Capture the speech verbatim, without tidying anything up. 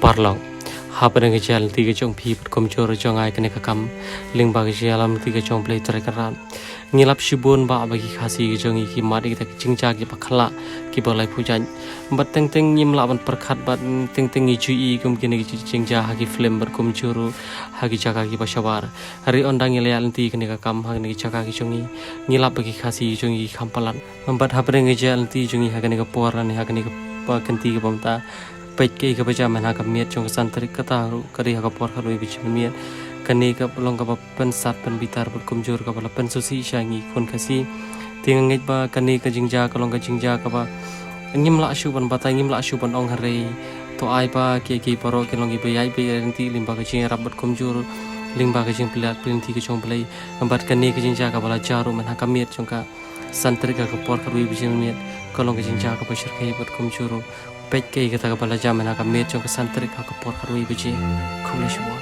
Paralok, hapdeng ka jingïaid lynti ka jong phi bad kumjuh ruh jong nga ïa kane ka kam lyngba ka jingïalam lynti ka jong U Blei Trai Kynrad. Ngi lap shibun ba, ba ki Khasi ka jong ngi ki mad ïa kita ki jingjia kiba khlah, kiba laiphew jait. Bad teng teng ngim lah ban pyrkhat bad teng teng ngi ju ïohi kum kine ki jingjia ha ki film bad kumjuh ruh ha ki jaka kiba shabar. Hynrei ynda ngi la ïaid lynti kane ka kam ha kine ki jaka ki jong ngi, ngi lap ba ki Khasi ki jong ngi ki kham palat. Bad hapdeng ka jingïaid lynti jong ngi ha kane ka por lane ha kane ka, ka lynti kaba mynta, peit kaei kaba jia mynhynne ka miet jong ka san tarik, kata ruh ka dei ha ka por khatwei baje mynmiet. Kane ka long kaba pynsat pynbitar bad kumjuh kaba la pynsngewsih sha ngi khun Khasi. Te nga ngeit ba kane ka jingjia ka long ka jingjia kaba ngim lah shuh ban batai, ngim lah shuh ban ong, hynrei to ai ba ki, ki baroh ki long kiba ïaid beit lynti lyngba ka jingïarap bad kumjuh lyngba ka jingpyllait pynlynti ka jong U Blei. Bad kane ka jingjia kaba la jia ruh mynhynne ka miet jong ka san tarik ha ka por khatwei baje mynmiet, ka long ka jingjia kaba shyrkhei bad kumjuh ruh. Peit kaei kata kaba la jia mynhynne ka miet jong ka san tarik ha ka por khatwei baje. Khublei shibun.